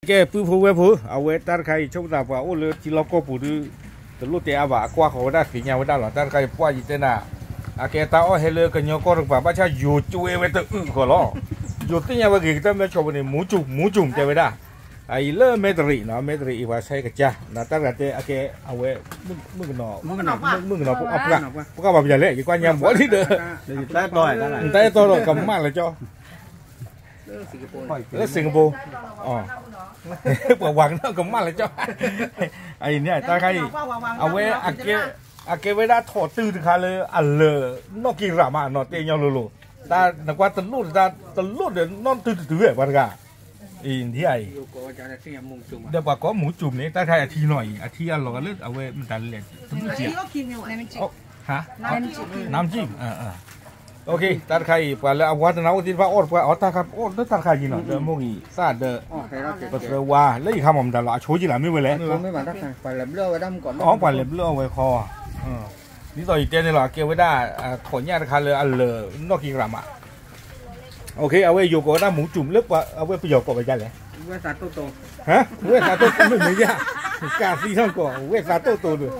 ကဲ ပုၢ်ဖိဝဲၢ်ဖိ, အဝဲတၢ်တခါအံၤ ဆိကမိၣ်သးပှၤအိၣ်လၢထံလီၢ်ကီၢ်ပူၤဒီး တလိၣ်တဲအါဘၣ် အကွၢ်ဃီၤဝဲဒၣ်သ့ၣ်ညါဝဲဒၣ်လီၤ. တၢ်တခါအံၤ ပှၢ်ယတဲနၤ, အကဲတၢ်အီၣ်ဟဲလၢကညီကီၢ်တကပၤ ဘၣ်ဆၣ်ယိၤကွဲဝဲတအုၣ်ဃီလီၤ. ယိၤသ့ၣ်ညါဝဲဂ့ၤကတၢၢ် မ့ၢ်ဆီၣ်ပူၤန့ၣ် မူကၠူၣ် မူကၠူၣ်တဲဝဲဒၣ်. အအံၤလၢမဲတရံးနီၤ, မဲတရံးအံၤပှၤဆဲကစၢ်, တၢ်တခါတဲအကဲ အဝဲ မုၣ်ကနီၤ, မုၣ်ကနီၤ, ပှၤဘၣ်ပယၤလဲၣ် ယကွၢ်ညါဘီဒ်ဒီး တၢ်အဲၣ်တီဒီးကမၣ်လၢကၠီ လၢ Singapore, ပှၤဝၤကနီၣ်ကမၣ်လၢကၠီ, အံၤန့ၣ် တၢ်တခါအံၤ အဝဲ အကဲဝဲဒၣ်ထိၣ်တုၤတခါလၢအလၢာ်နီၣ်ကံရၣ်မးနီၤ တဲညီလိၤလိၤ, တၢ်နကွၢ်တလိၣ်တၢ် တလိၣ်ဒီးနီၣ်တုၤတတုၤဝဲ ပှၤတဂၤ, အံၤဒ်အံၤ ဒီးပှၤကိးမူကၠူၣ်န့ၣ် တၢ်တခါအံၤအထံနီၤအံၤ အထံအလီၤဂာ်လၢအဝဲမတၤလဲၣ် တမ့ၢ်ကံ နမ်ကံ တၢ်တခါအံၤ ပှၤလၢအဝါတနါအိၣ်သ့ၣ်တဖၣ်အီၣ်တပှၢ်အီၣ်တၢ်ခါ အီၣ်လၢတၢ်တခါအံၤနီၤ ဒီးမိၢ်ဂံၢ်သၣ်ဒီး ပသၢဝါ လၢယခါမၤမတၤလီၤ အဆိကံလးမ့ၢ်ဝဲလဲၣ်, အီၣ်ပှၤလဲၤဘျၢၣ်အီၣ်ဝဲခီ, ဒ်သိးယတဲန့ၣ်လီၤ အကဲဝဲဒၣ် ထိၣ်ညၣ်တခါလၢအလၢာ်နီၣ်ကံရၣ်မး, အဝဲယိၤကိးဝဲဒၣ်မူကၠူၣ် လၢအဝဲပယီၤကိးဝဲဒ်လဲၣ် ဝဲၢ်သးတိၣ်တိၣ် မ့ၢ်မ့ၢ်ယါ, ကးသံထီၣ်ကိး ဝဲၢ်သးတိၣ်တိၣ်ဒီး,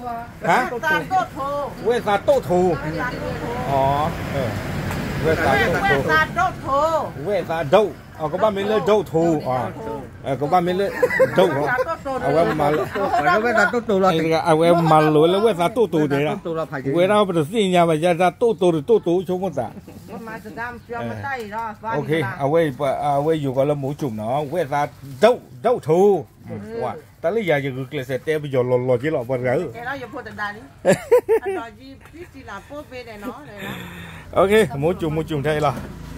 ဝဲၢ်သးတိၣ်ထိ, ဝဲၢ်သးတိၣ်ထိ, ဝဲၢ်သးဒိၣ်, ကဘၣ်မ့ၢ်လၢဒိၣ်ထိ, ကဘၣ်မ့ၢ်လၢဒိၣ်ထိ, အဝဲမၤလၢ အဝဲမၤလိာ်လၢဝဲၢ်သးတိၣ်တိၣ်တဲ, ဝဲဒၣ်ပတသ့ၣ်ညါဘၣ် ယတၢ်တိၣ်တိၣ်တတိၣ်တိၣ်ဆိကမိၣ်သး, အဝဲ အဝဲယိၤကီးလၢမူကၠူၣ်နီၤ ဝဲၢ်သးဒိၣ်ဒိၣ်ထိ, တၢ်လၢယၤယဂုာ်ကျဲးစၢးတဲပယီၤလီၤလီၤက့လီၤ ပှၤတဂၤဧၢ, မူကၠူၣ်မူကၠူၣ်ထဲအံၤလီၤ,